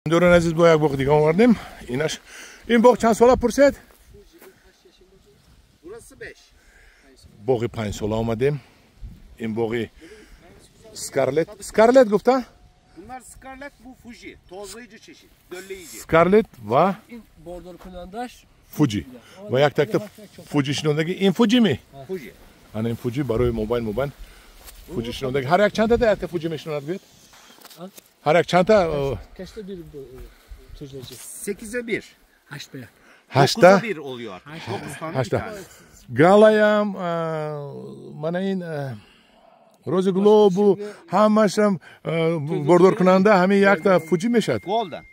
Дӯрони азиз, бо як боғ дига овардем. Инаш ин боғ чанд сола пурсед? Burası 5. Боғи 5 сола омадем. Ин боғи Скарлет. Скарлет гуфта? Bunlar Scarlet, bu Fuji. Tozlayıcı çeşit. Dölleyici. Скарлет ва Ин бордоркунандаш. Фуҷи. Ва як такта Фуҷи шинондаги. Ин Фуҷи ми? Fuji. Ана ин Фуҷи барои мобайн Фуҷи шинондаги. Ҳар як чандта якта Фуҷи мешинонад, гӯед? Ҳар як чандта? Kaçta bir bu tuzlayıcı? 8'e 1. Ҳашт ба як. Ҳашта. 9'a 1 oluyor artık. 9 tane bir Ҳашта. tane. Галаям, мана ин Рози Глобу ҳамашам бордоркунанда ҳамин якта Фуҷи мешавад. Golden.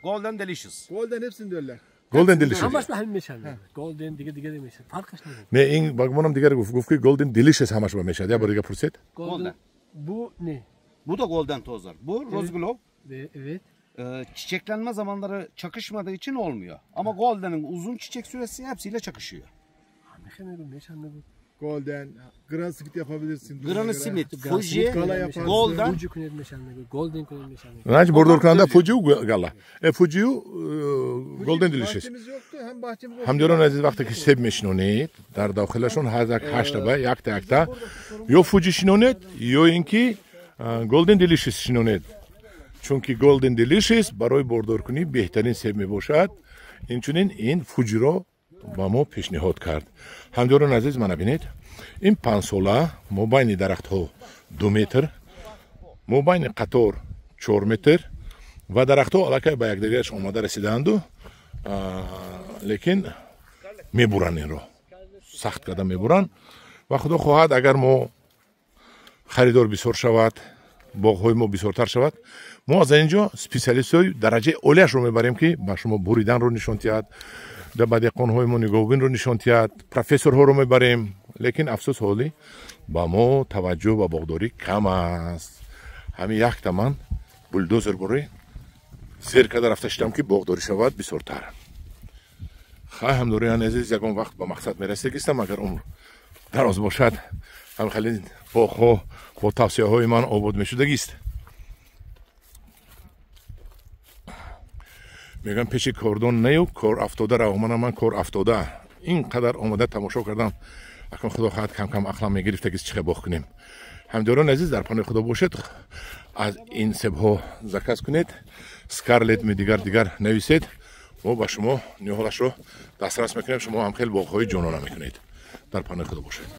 Golden Delicious. Golden hepsini döller. Golden Delicious. Ҳамаш ба ҳамин мешавад. Golden дига дига мешавад. Фарқаш нест. Не, ин ба гумонам дигар гуфт, ки Golden Delicious ҳамаш ба мешавад. Як бор дига пурсед. Golden. Bu ne? Bu da Golden tozlar. Bu Rose Globe. Evet. Çiçeklenme zamanları çakışmadığı için olmuyor. Ama Golden'in uzun çiçek süresi hepsiyle çakışıyor. Мехе мешавад мегӯ. Golden, Grand Smith yapabilirsin. Duruma Granny göre. Smith, Fuji, Gala yaparsın. Golden. Fuji кунед мешавад мегӯ. Golden кунед мешавад мегӯ. Значит, бордоркунанда Фуҷиу Гала. Фуҷиу Golden Delicious. Bahçemiz yoktu. Hem bahçemiz olsun. Ҳамдиёрони азиз, вақте ки себ мешинонед, дар дохилашон ҳар як ҳашта ба якта якта ё Фуҷи шинонед, ё ин ки Golden Delicious шинонед, чунки Golden Delicious барои бордоркунӣ беҳтарин себ мебошад. Инчунин ин Фуҷиро ба мо пешниҳод кард. Ҳамдиёрони азиз, мана бинед, ин 5 сола, мобайни дарахтҳо 2 метр, мобайни қатор 4 метр ва дарахтҳо аллакай ба якдигараш омада расидаанду, лекин мебуранд, инро сахт карда мебуранд. Ва худо хоҳад, агар мо харидор бисёр шавад, боғҳои мо бисёртар шавад, мо аз ин ҷо специалистҳои дараҷаи олияшро мебарем, ки ба шумо буриданро нишон диҳад, ба деҳқонҳои мо нигоҳубинро нишон диҳад, профессорҳоро мебарем. Лекин афсӯс, ҳолӣ ба мо таваҷҷӯҳ ба боғдорӣ кам аст. Ҳамин якта ман булдозер бори сер карда рафта шидам, ки боғдорӣ шавад бисёртар. Хай, ҳамдориёни азиз, ягон вақт ба мақсад мерасидагистам. Агар умр дароз бошад, ҳам хеле боғҳо бо тавсияҳои ман обод мешудагист. Мегӯям, пеши кордон нею кор афтода рав. Мана ман кор афтода ин қадар омода тамошо кардам. Акун, худо хоҳад, кам кам ақлам мегирифтагист, чӣ хел боғ кунем. Ҳамдиёрони азиз, дар паноҳи худо бошед. Аз ин себҳо заказ кунед, Скарлет ми, дигар дигар нависед, мо ба шумо ниҳолашро дастрас мекунем. Шумо ҳам хел боғҳои ҷонона мекунед. Дар паноҳи худо бошед.